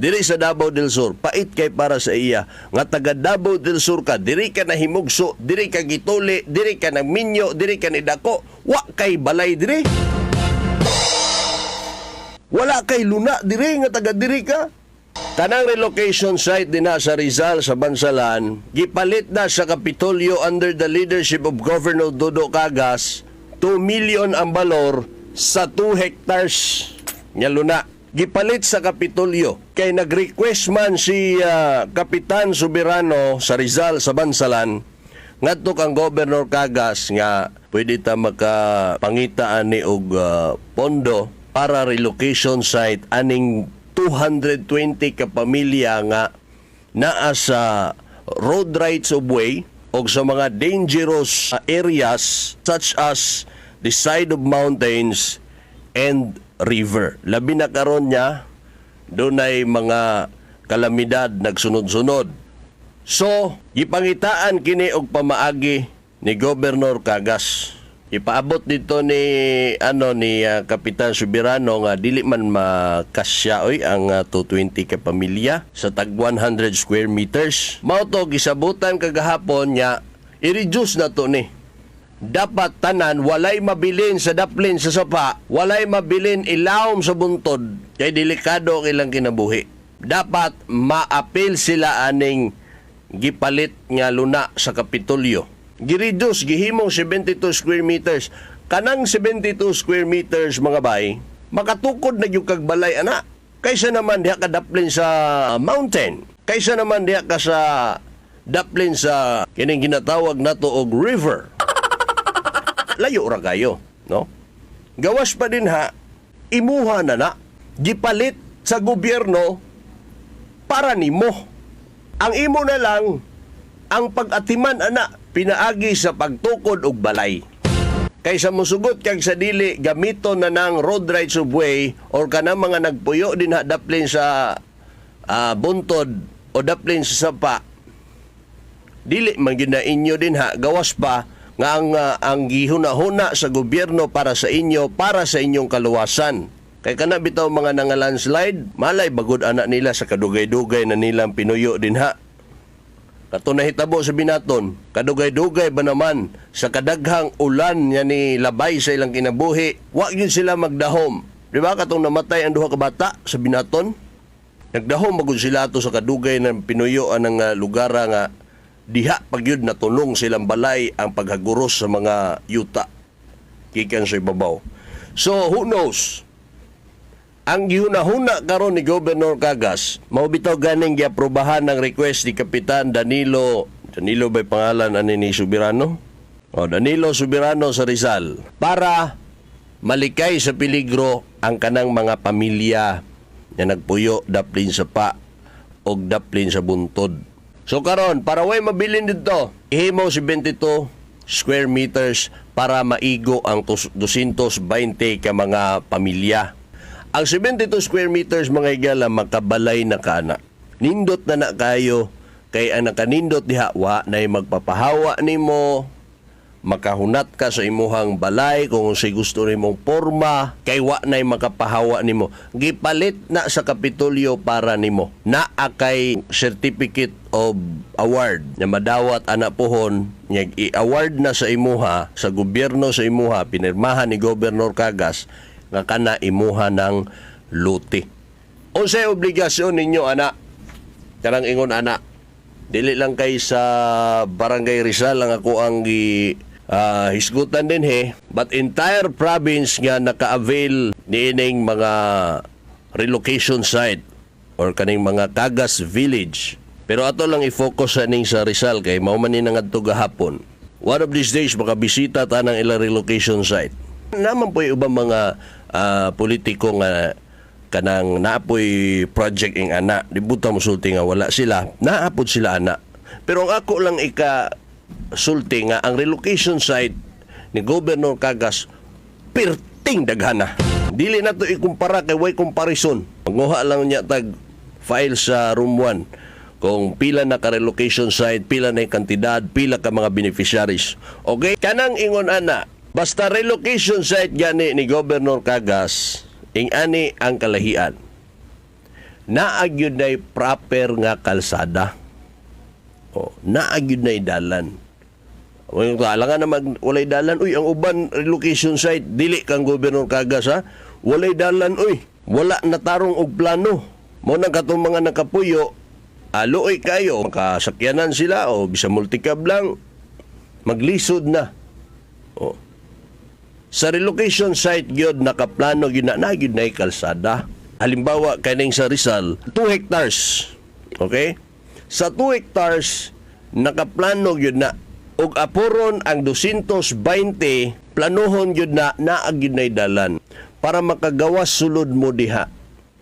Diri sa Davao del Sur, pait kay para sa iya nga taga Davao del Sur ka, diri ka nahimugso, diri ka gituli, diri ka nagminyo, diri ka nidako, wa kay balay diri. Wala kay luna diri nga taga diri ka. Tanang relocation site dinha sa Rizal sa Bansalan, gipalit na sa Kapitolyo under the leadership of Governor Dodo Cagas, 2 million ang balor sa 2 hectares nga luna. Gipalit sa Kapitolyo kay nag-request man si Kapitan Soberano sa Rizal sa Bansalan ngadto kang Governor Cagas nga pwede ta makapangita ani og pondo para relocation site aning 220 ka pamilya nga naa sa road rights of way o sa mga dangerous areas such as the side of mountains and river. Labi na karon niya dunay mga kalamidad nagsunod-sunod. So, gipangitaan kini og pamaagi ni Governor Cagas. Ipaabot dito ni ano ni Kapitan Soberano nga dili man makasya oy ang 220 ka pamilya sa tag 100 square meters. Mao to gisabutan kagahapon nya i-reduce na to ni. Dapat tanan walay mabilin sa daplin sa sapa, walay mabilin ilawom sa buntod kay delikado ang ilang kinabuhi. Dapat maapil sila aning gipalit nga luna sa Kapitolyo. Gireduce, gihimong 72 square meters. Kanang 72 square meters, mga bay, makatukod na gyud kag balay ana. Kaysa naman diha ka daplin sa mountain. Kaysa naman diha ka sa daplin sa kining ginatawag nato og river. Layo ra kayo, no? Gawas pa din ha, imuha na na, gipalit sa gobyerno para nimo. Ang imo na lang, ang pag-atiman ana, pinaagi sa pagtukod og balay. Kaysa musugot kag sa dili, gamiton na ng road rights of way or kanang mga nagpuyo din ha daplin sa buntod o daplin sa sapa, dili man gyud na inyo din ha, gawas pa nga ang gihuna-huna sa gobyerno para sa inyo, para sa inyong kaluwasan. Kay kana bitaw mga nga landslide, malay bagod ana nila sa kadugay-dugay na nilang pinuyo din ha. Kato nahitabo sa Binaton, kadugay-dugay ba naman sa kadaghang ulan niya ni labay sa ilang kinabuhi, wa gyud sila magdahom. Di ba katong namatay ang duha ka bata sa Binaton? Nagdahom magud sila ato sa kadugay ng pinuyo anang lugar nga diha pag yun natulong silang balay ang paghaguros sa mga yuta gikan sa ibabaw. So who knows? Ang gihuna-huna karon ni Governor Cagas, mao bitaw ganing giaprobahan ng request ni Kapitan Danilo. Danilo ba'y pangalan ani ni Soberano? O, Danilo Soberano sa Rizal para malikay sa peligro ang kanang mga pamilya nga nagpuyo daplin sa sapa og daplin sa buntod. So karon para way mabilin dito, ihimo 72 square meters para maigo ang 220 ka mga pamilya. Ang 72 square meters, mga higala, makabalay na kana. Nindot na na kayo kay ang nakanindot diha wa nay magpapahawa nimo, makahunat ka sa imuhang balay kung unsay gusto nimong porma kay wa nay makapahawa nimo. Gipalit na sa Kapitolyo para nimo. Naa kay certificate of award nga madawat ana pohon nga i-award na sa imuha sa gobyerno sa imuha, pinirmahan ni Governor Cagas nga kana imuha ng lote. Unsay obligasyon ninyo ana? Kanang ingon ana, dili lang kay sa Barangay Rizal lang ako ang gi hisgutan din he, but entire province nga naka-avail niining mga relocation site or kaning mga Cagas Village. Pero ato lang i-focus sa ning sa Rizal kay mao man ni nangadto gahapon. One of these days makabisita ta ng ilang relocation site. Naman po ubang mga politiko nga kanang naapoy project ing ana, di buta mo sulti nga wala sila, naapod sila ana. Pero ang ako lang ika sulti nga ang relocation site ni Governor Cagas perting daghana. Dili na to ikumpara kay way comparison. Manguha lang niya tag file sa room 1 kung pila na ka relocation site, pila na yung kantidad, pila ka mga beneficiaries. Okay? Kanang ingon ana, basta relocation site gani ni Governor Cagas, ing ani ang kalahian. Naa gyud nay proper nga kalsada. O, naa gyud nay dalan. Well, alangan na mag walay dalan uy, ang uban relocation site, dili kang Gobernador Cagas ha. Walay dalan uy. Wala natarong og plano. Mao nang katong mga nakapuyo, aluoy kayo, makasakyanan sila o bisa multicab lang, maglisod na. O. Sa relocation site gyud nakaplano gyud na na gyud na kalsada. Halimbawa kaning sa Rizal, 2 hectares. Okay? Sa 2 hectares nakaplano gyud na ug apuron ang 220, planuhon gyud na naa gyud nay dalan para makagawas sulod mo diha.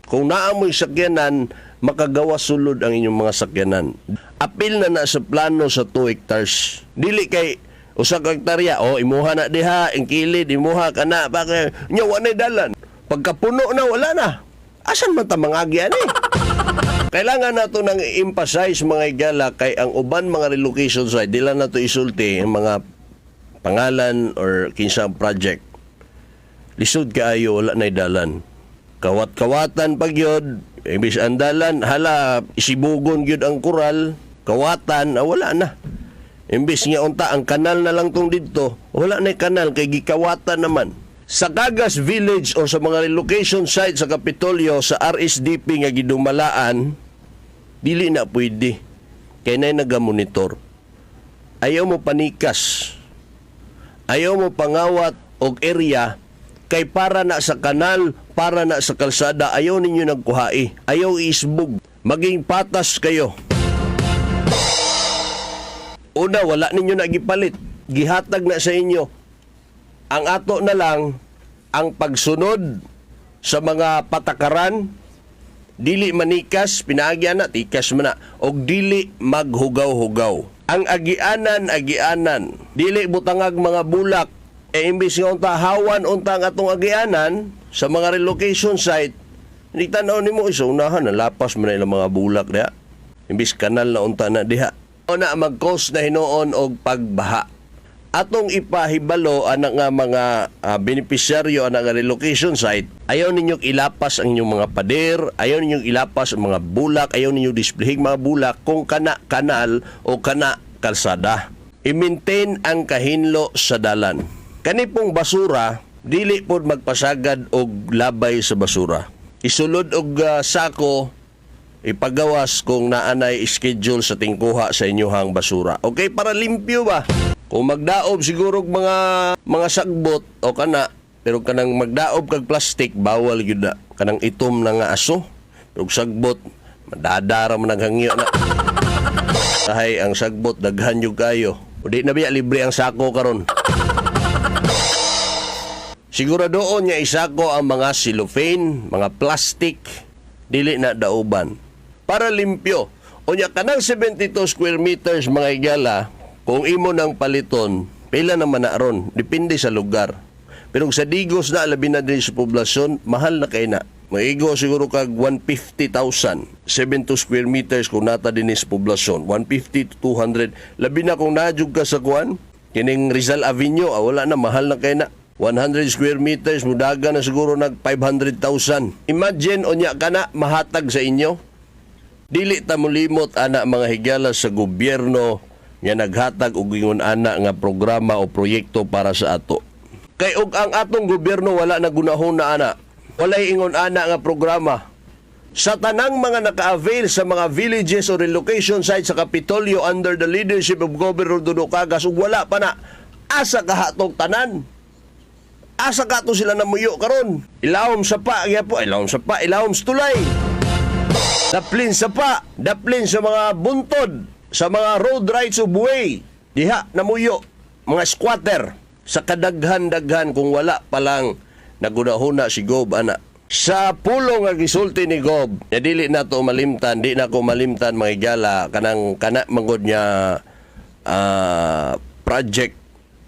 Kung naa mo'y sakyanan, makagawas sulod ang inyong mga sakyanan. Apil na na sa plano sa 2 hectares. Dili kay usa ka hektarya, oh, imuha na diha, ang kilid, imuha ka na, baka, nya wa na'y dalan. Pagkapuno na, wala na. Asan man ta mangagi ani? Kailangan nato nang i-emphasize, mga igala, kay ang uban mga relocation site, di lang nato isulti ang mga pangalan or kinsang project. Lisod kaayo, wala na'y dalan. Kawat-kawatan pag yun, imbis ang dalan, hala, isibugon gyud ang koral, kawatan, wala na. Imbis nga unta, ang kanal na lang tong didto, wala na kanal, kay gikawatan naman. Sa Cagas Village o sa mga relocation site sa Kapitolyo, sa RSDP nga gidumalaan, dili na pwede. Kay na'y nagamonitor. Ayaw mo panikas. Ayaw mo pangawat og area kay para na sa kanal, para na sa kalsada, ayaw ninyo nagkuhai. Ayaw iisbog. Maging patas kayo. Una, wala ninyo nagipalit. Gihatag na sa inyo. Ang ato na lang, ang pagsunod sa mga patakaran, dili manikas, pinaagyan na, tikas man na, og dili maghugaw-hugaw. Ang agianan, agianan. Dili butangag mga bulak. E imbis nga unta, hawan unta ang atong agianan sa mga relocation site, hindi tanaw nimo isa unahan, nalapas man na ilang mga bulak diha. Imbis kanal na unta na diha. O na mag-cause na hinuon og pagbaha. Atong ipahibalo anak nga mga benepisyaryo anak nga relocation site, ayaw ninyong ilapas ang inyong mga pader, ayaw ninyong ilapas ang mga bulak, ayaw ninyong displaying mga bulak kung kana kanal o kana kalsada. I-maintain ang kahinlo sa dalan. Kani pong basura, dili pod magpasagad og labay sa basura. Isulod og sako, ipagawas kung naanay schedule sa tingkuha sa inyuhang basura. Okay, para limpyo ba? Kung magdaob siguro og mga sagbot o kana, pero kanang magdaob kag plastic, bawal gyud na. Kanang itom na nga aso, ug sagbot, madadara man naghangyo na. Kahay ang sagbot daghan jud kayo. O di na biya libre ang sako karon. Siguro doon niya isako ang mga cellophane, mga plastic, dili na dauban. Para limpyo. Unya kanang 72 square meters, mga igala, kung imo nang paliton, pila naman na ron, depende sa lugar. Pero kung sa Digos na, labi na din sa poblasyon, mahal na kay na. Maigo siguro kag 150,000. 72 square meters kung nata din sa poblasyon. 150 to 200. Labi na kung najug ka sa kuan, kining Rizal Avenue, wala na, mahal na kay na. 100 square meters, mudaga na siguro nag 500,000. Imagine, unya ka na, mahatag sa inyo. Dili ta molimot ana, mga higala, sa gobyerno nga naghatag og ingon ana nga programa o proyekto para sa ato. Kay og ang atong gobyerno wala na gunahon na ana, walay ingon ana nga programa. Sa tanang mga naka-avail sa mga villages or relocation sites sa Kapitolyo under the leadership of Governor Dodo Cagas, ug wala pa na, asa kahatog tanan? Asa ka to sila namuyo karon? Ilawom sa pa, po, ilawom sa pa, ilawom sa tulay. Daplin sa pa, daplin sa mga buntod, sa mga road rights of way. Diha namuyo mga squatter sa kadaghan-daghan kung wala pa lang nagunahuna si Gob ana. Sa pulong nga gisulti ni Gob, ya dili na to malimtan, di na ko malimtan, mga igala, kanang kana manggod niya project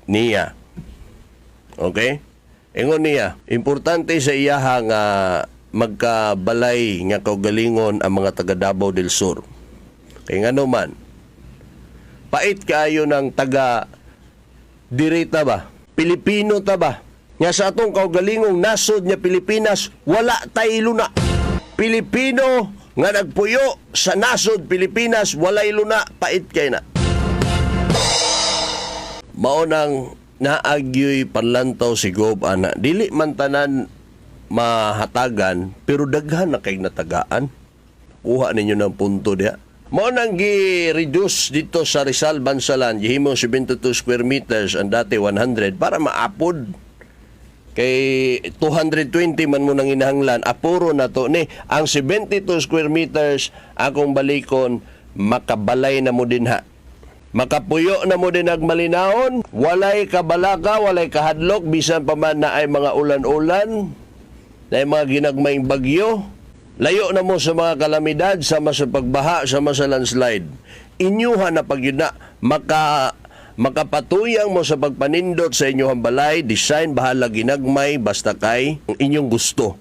niya. Okay? Ingon niya, importante sa iyaha nga magkabalay nga kaugalingon ang mga taga Davao del Sur. Kay ngano man, pait kaayo ng taga dirita ba? Pilipino ta ba? Nga sa atong kaugalingong nasod nga Pilipinas, wala tay luna. Pilipino Nga nagpuyo sa nasod Pilipinas, walay luna, pait kay na. Mao nang naagyoy panlantaw si Gob ana. Dili man tanan mahatagan, pero daghan na kay natagaan. Kuha ninyo ng punto diha. Mao nang gi-reduce dito sa Rizal Bansalan, gihimo 72 square meters ang dati 100 para maapod. Kay 220 man mo nang inahanglan, apuro na to ni ang 72 square meters. Akong balikon, makabalay na mo din ha. Makapuyo na mo din nagmalinahon, walay kabalaka, walay kahadlok, bisan pa man na ay mga ulan-ulan, na ay mga ginagmayng bagyo, layo na mo sa mga kalamidad, sama sa pagbaha, sama sa landslide. Inyuha na pag yun na, makapatuyang mo sa pagpanindot sa inyong balay, design, bahala ginagmay, basta kay ang inyong gusto.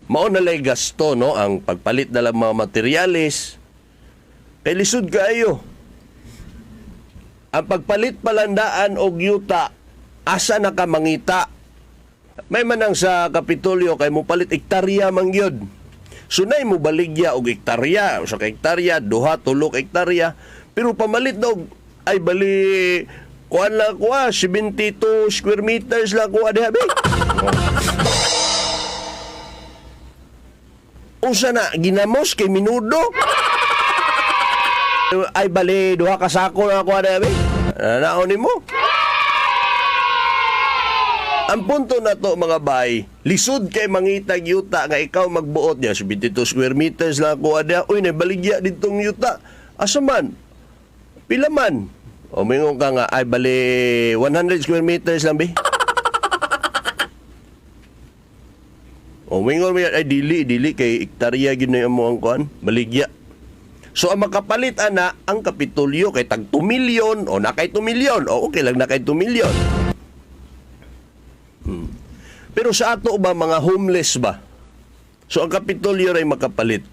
Mao na lay gasto, no, ang pagpalit na lang mga materyales. Kay lisod kaayo. Ang pagpalit palandaan og yuta, asa na ka mangita? May manang sa Kapitolyo kay mo palit ektarya man gyud. Sunay mo baligya og ektarya, usa ka ektarya, duha, tulo ka ektarya, pero pamalit daw ay bali kuan lang kuha, 72 square meters lang kuha diha be. Unsa na ginamos kay minudo? Ay bali duha ka sako na kuha diha be. Naon nimo? Ang punto na to, mga bay, lisod kay mangitag yuta nga ikaw magbuot niya. 72 square meters lang kuha diha. Uy, nabaligya ditong yuta. Asa man? Pila man? O mingon ka nga, ay bali 100 square meters lang be. O mingon mo yan, ay dili, dili kay ektarya gyud na yung ang kuan, baligya. So ang makapalit ana ang Kapitolyo kay tag 2 milyon o na kay 2 milyon o okay lang na kay 2 milyon. Pero sa ato ba, mga homeless ba? So ang Kapitolyo ray makapalit.